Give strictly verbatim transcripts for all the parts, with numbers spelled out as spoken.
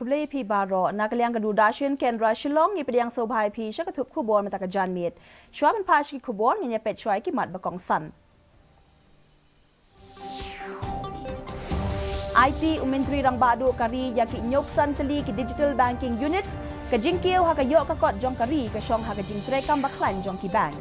Khublei phi baroh, na ka liang ka Doordarshan Kendra Shillong, ngi pdiang sngewbha ïa phi sha ka thup khubor mynta ka janmiet. Shuwa ban phai sha ki khubor, ngin ïa peit shuwa ïa ki mat ba kongsan. Ai tieng u Myntri Rangbah Duh ka ri ïa ki hynñiewphew san tylli ki digital banking units, ka jingkiew ha ka ïoh ka kot jong ka ri ka shong ha ka jingtrei kam bakhlaiñ jong ki bank.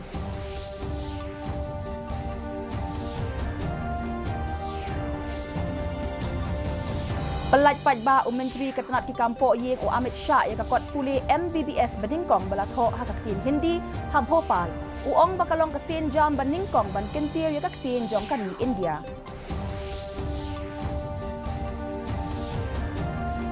Pyllait paidbah u Myntri ka tnat ki kam poh ïing u Amit Shah ïa ka kot pule M B B S ba nyngkong ba la thoh ha ka ktien Hindi ha Bhopal. U ong ba ka long ka sienjam ba nyngkong ban kyntiew ïa ka ktien jong ka ri India.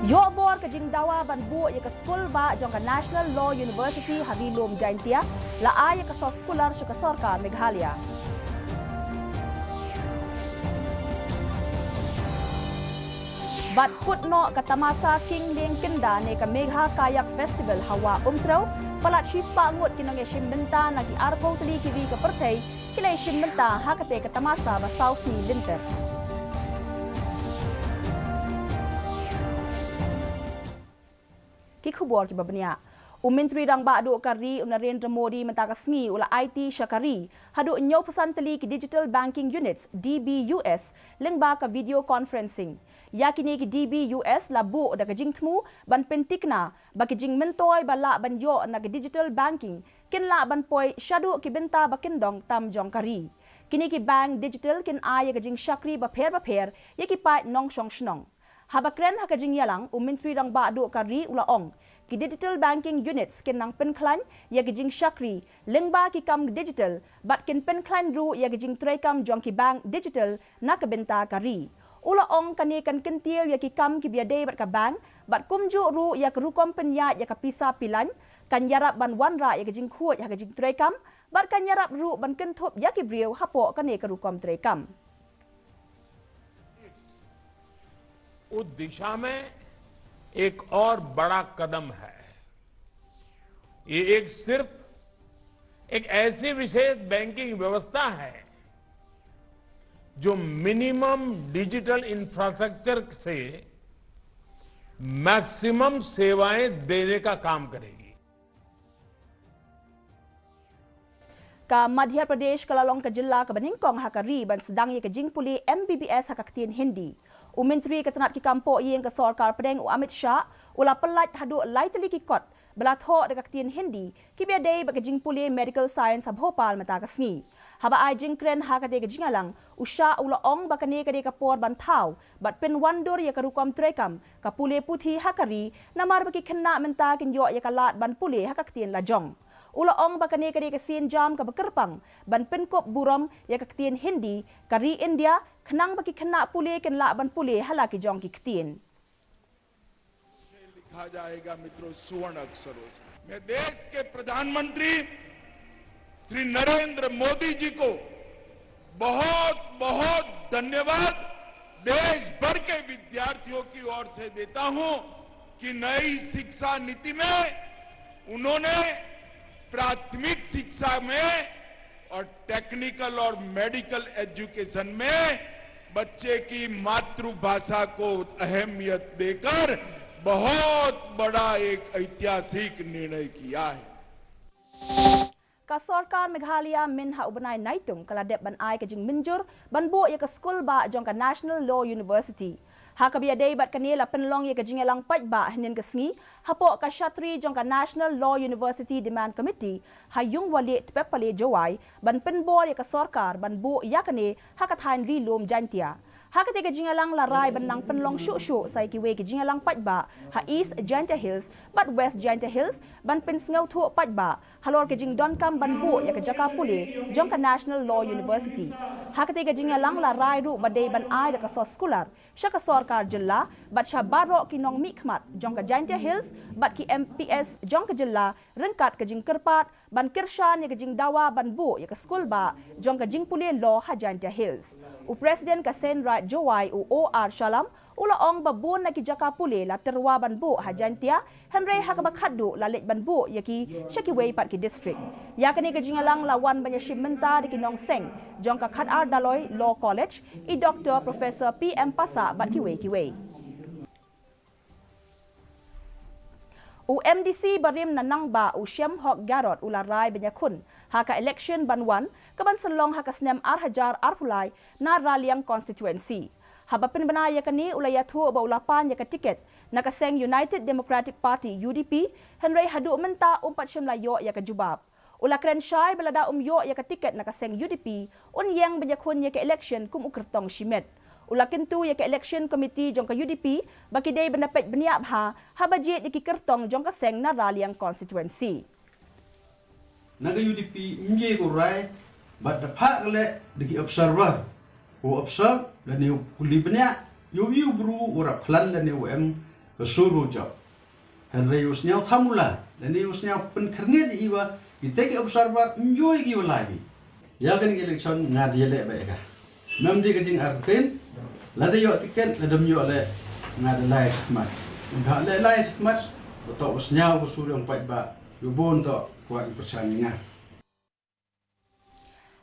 Ïoh bor ka jingdawa ban buh ïa ka skul bah jong ka National Law University ha Ri Lum Jaintia, la ai ïa ka soskular sha ka sorkar Meghalaya. Bad kut noh ka tamasa King Lieng Kynda ne ka Megha Kayak Festival ha Wah Umtrew, palat shispah ngut ki nongïashim bynta na ki arphew tylli ki ri ka pyrthei ki la ïashim bynta ha kata ka tamasa ba saw sngi lynter. Ki khubor kiba bniah. U Myntri Rangbah Duh ka ri u Narendra Modi mynta ka sngi u la aiti sha ka ri haduh hynñiewphew san tylli ki digital banking units, D B U S, lyngba ka video conferencing. Ïa kine ki D B U S la buh da ka jingthmu ban pynthikna ba ki jingmyntoi ba lah ban ïoh na ka digital banking kin lah ban poi shaduh ki bynta ba kyndong tam jong ka ri. Kine ki bank digital kin ai ïa ka jingshakri bapher bapher ïa ki paid nongshong shnong. Haba kren ha ka jingïalang, u Myntri Rangbah Duh ka ri u la ong, ki digital banking units kin nang pynkhlaiñ ïa ki jingshakri lyngba ki kam digital bad kin pynkhlaiñ ruh ïa ki jingtreikam jong ki bank digital na ka bynta ka ri. U la ong kane kan kyntiew ïa ki kam kiba ïadei bad ka bank bad kumjuh ruh ïa ka rukom pynïaid ïa ka pisa pilaiñ, kan ïarap ban wanrah ïa ka jingkhuid ha ka jingtreikam bad kan ïarap ruh ban kynthup ïa ki briew hapoh kane ka rukom treikam. उस दिशा में एक और बड़ा कदम है। ये एक सिर्फ एक ऐसी विशेष बैंकिंग व्यवस्था है जो मिनिमम डिजिटल इंफ्रास्ट्रक्चर से मैक्सिमम सेवाएं देने का काम करेगी। Ka Madhya Pradesh ka la long ka jylla kaba nyngkong ha ka ri ban sdang ïa ka jingpule M B B S ha ka ktien Hindi. U Myntri ka tnat ki kam poh ïing ka sorkar pdeng u Amit Shah u la pyllait haduh lai tylli ki kot ba la thoh da ka ktien Hindi kiba ïadei bad ka jingpule medical science ha Bhopal mynta ka sngi. Haba ai jingkren ha kata ka jingïalang, u Shah u la ong ba kane ka dei ka por ban thaw bad pynwandur ïa ka rukom treikam ka pule puthi ha ka ri, namar ba ki khynnah mynta kin ïoh ïa ka lad ban pule ha ka ktien lajong. U la ong ba kane ka dei ka sienjam kaba kyrpang ban pynkup burom ïa ka ktien Hindi, ka ri India, khnang ba ki khynnah pule kin lah ban pule ha la ki jong ki ktien. लिखा जाएगा मित्रों, सुवर्ण अक्षरों से। मैं देश के प्रधानमंत्री श्री नरेंद्र मोदी जी को बहुत बहुत धन्यवाद देश भर के विद्यार्थियों की ओर से देता हूं कि नई शिक्षा नीति में उन्होंने प्राथमिक शिक्षा में और टेक्निकल और मेडिकल एजुकेशन में बच्चे की मातृभाषा को अहमियत देकर बहुत बड़ा एक ऐतिहासिक निर्णय किया है। Ka sorkar Meghalaya mynha u bnai Naitung ka la dep ban ai ka jingmynjur ban buh ïa ka skul bah jong ka National Law University. Ha kaba ïadei bad kane la pynlong ïa ka jingïalang paidbah hynnin ka sngi hapoh ka shatri jong ka National Law University Demand Committee ha Yung Walieh Tpepale Jowai ban pynbor ïa ka sorkar ban buh ïa kane ha ka thaiñ Ri Lum Jaintia. Ha kata ka jingïalang la rai ban nang pynlong shuh shuh sa ïa kiwei ki jingïalang paidbah ha East Jaintia Hills bad West Jaintia Hills ban pynsngewthuh paidbah halor ka jingdonkam ban buh ïa ka jaka pule jong ka National Law University. Ha kata ka jingïalang la rai ruh ba dei ban ai da ka soskular sha ka sorkar jylla bad sha baroh ki nongmihkhmat jong ka Jaintia Hills bad ki M P S jong ka jylla ryngkat ka jingkyrpad ban kyrshan ïa ka jingdawa ban buh ïa ka skul bah jong ka jingpule law ha Jaintia Hills. U President ka Seiñ Raij Jowai u O R Shallam u la ong ba bun na ki jaka pule la tyrwa ban buh ha Jaintia, hynrei ha kaba khatduh la leit ban buh ïa ki sha kiwei pat ki district. Ïa kane ka jingïalang la wan ban ïashim bynta da ki nongseng jong ka Khatar Daloi Law College, i Doktor Professor P M Passah bad kiwei kiwei. U MDC barim na Nangbah u Shemhok Garod u la rai ban ïakhun ha ka election ban wan ka ban sylong ha ka snem ar hajar arphew lai na Raliang constituency. Haba pynbna ïa kane u la ïathuh ba u la pan ïa ka tiket na ka seng United Democratic Party, UDP, hynrei haduh mynta um pat shym la ïoh ïa ka jubab. U la kren shai ba lada um ïoh ïa ka tiket na ka seng UDP, un ïeng ban ïakhun ïa ka election kum u kyrtong shimet. U la kyntu ïa ka election committee jong ka UDP ba ki dei ban da peit bniah bha haba jied ïa ki kyrtong jong ka seng na Raliang constituency. Na ka UDP ym ïoh ko rai bad da phah ka leh da ki observer. U observe lane u kuli bniah ïa u bru u rap khlan lane u em ka sur u jop. Hynrei u sñiaw tham u la lane u sñiaw pynkhyrnit ïa i wa kita ki observer ym ïoh ïa ki wa lai bi. Ïa kane ka election nga da ïaleh bad ïa ka. Mem dei ka jingartatien, lada ïoh tiket, lada ym ïoh leh, nga da lai shakhmat. Nga da leh lai shakhmat, ba toh u sñiaw ka sur ïong paidbah, ïa u bun toh kwah pyrshang ïa nga.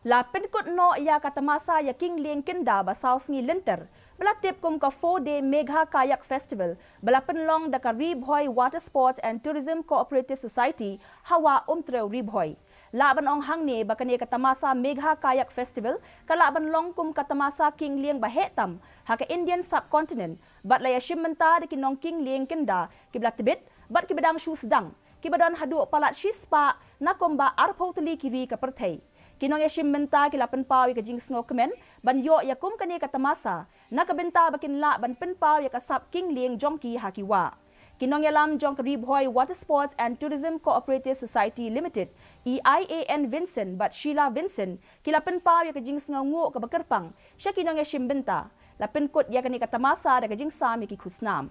La pynkut noh ïa ka tamasa ïa King Lieng Kynda ba saw sngi lynter, ba la tip kum ka four day Megha Kayak Festival, ba la pynlong da ka Ri Bhoi Water Sports and Tourism Cooperative Society, ha Wah Umtrew, Ri Bhoi. Lah ban ong hangne ba kane ka tamasa Megha Kayak Festival ka lah ban long kum ka tamasa King Lieng ba heh tam ha ka Indian subcontinent, bad la ïashim bynta da ki nong King Lieng Kynda kiba la tbit bad kiba dang shu sdang, kiba don haduh palat shispah na kumba arphew tylli ki ri ka pyrthei. Ki nong ïashim bynta ki la pynpaw ïa ka jingsngew kmen ban ïoh ïa kum kane ka tamasa na ka bynta ba kin lah ban pynpaw ïa ka sap King Lieng jong ki ha ki wah. Ki nongïalam jong ka Ri Bhoi Water Sports and Tourism Cooperative Society Limited, E I A N Vincent bad Sheila Vincent, ki la pynpaw ïa ka jingsngewnguh kaba kyrpang sha ki nongïashim bynta. La pynkut ïa kane ka tamasa da ka jingsam ïa ki khusnam.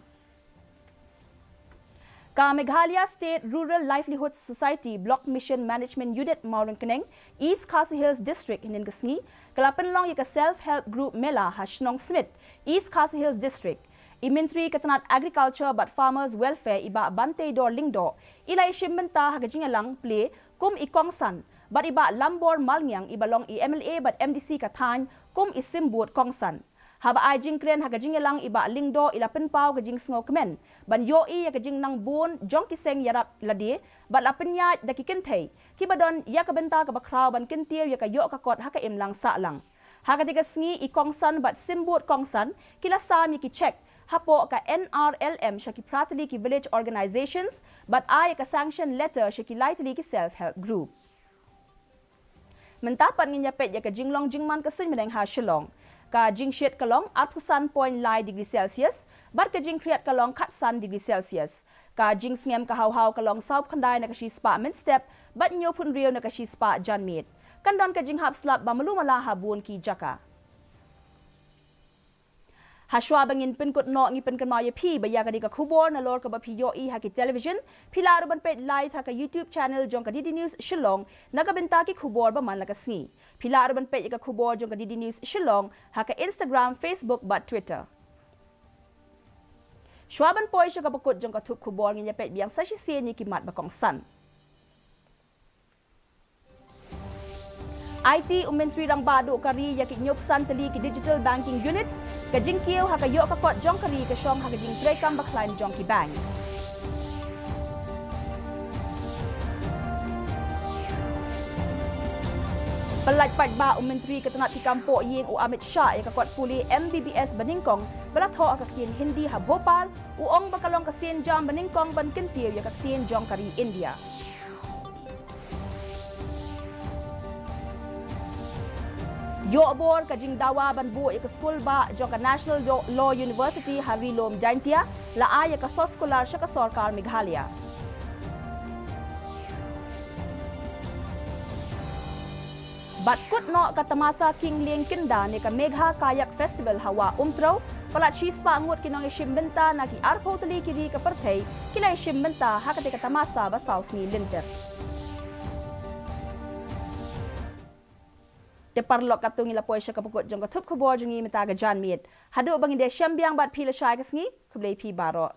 Ka Meghalaya State Rural Livelihood Society Block Mission Management Unit Mawryngkneng, East Khasi Hills District, hynnin ka sngi ka la pynlong ïa ka Self Help Group Mela ha shnong Smit, East Khasi Hills District. I Myntri ka tnat Agriculture bad Farmers Welfare, i Bah Banteidor Lyngdoh, i la ïashim bynta ha ka jingïalang plie kum i kongsan, bad i Bah Lambor Malngiang, i ba long i MLA bad MDC ka thaiñ, kum i symbud kongsan. Haba ai jingkren ha ka jingïalang, i Bah Lyngdoh i la pynpaw ka jingsngew kmen ban ïohi ïa ka jingnang bun jong ki seng ïarap lade bad la pynïaid da ki kynthei kiba don ïa ka bynta kaba khraw ban kyntiew ïa ka ïoh ka kot ha ka imlang sahlang. Ha katei ka sngi, i kongsan bad symbud kongsan ki la sam ïa ki cheque hapoh ka NRLM sha ki phra tylli ki village organisations bad ai ïa ka sanction letter sha ki lai tylli ki self help group. Mynta pat ngin ïa peit ïa ka jinglong jingman ka suiñ bneng ha Shillong. Ka jingshit ka long arphew san point lai degree Celsius, bad ka jingkhriat ka long khatsan degree Celsius. Ka jingsngem ka hawhaw ka long sawphew khyndai na ka shispah mynstep, bad hynñiewphew hynriew na ka shispah janmiet. Kan don ka jinghap slap ba malu mala ha bun ki jaka. Hashwa ba ngin pynkut noh, ngi pynkynmaw ïa phi ba ïa kane ka khubor nalor kaba phi ïohi ha ki television, phi lah ruh ban peit live ha ka YouTube channel jong ka DD News Shillong na ka bynta ki khubor ba man la ka sngi. Phi lah ruh ban peit ïa ka khubor jong ka DD News Shillong ha ka Instagram, Facebook bad Twitter. Shwa ban poi sha kaba kut jong ka thup khubor, ngin ïa peit biang sa shisien ïa ki mat ba kongsan. Aiti u Myntri Rangbah Duh ka ri ïa ki hynñiewphew san tylli ki digital banking units, ka jingkiew ha ka ïoh ka kot jong ka ri ka shong ha ka jingtreikam bakhlaiñ jong ki bank. Pyllait paidbah u Myntri ka tnat ki kam poh ïing u Amit Shah ïa ka kot pule MBBS banyngkong ba la thoh ha ka ktien Hindi ha Bhopal, u ong ba ka long ka sienjam banyngkong ban kyntiew ïa ka ktien jong ka ri India. Ïoh bor ka jingdawa ban buh ïa ka skul bah jong ka National Law, Law University ha Ri Lum Jaintia, la ai ïa ka soskular sha ka sorkar Meghalaya. Bad kut noh ka tamasa King Lieng Kynda ne ka Megha Kayak Festival ha Wah Umtrew, palat shispah ngut ki nongïashim bynta na ki arphew tylli ki ri ka pyrthei ki la ïashim bynta ha katei ka tamasa ba saw sngi lynter. Te paralok, katto ngi la poi sha kaba kut jong ka thup khubor jong ngi mynta ka janmiet. Haduh ba ngin ïashem biang bad phi lashai ka sngi, khublei phi baroh.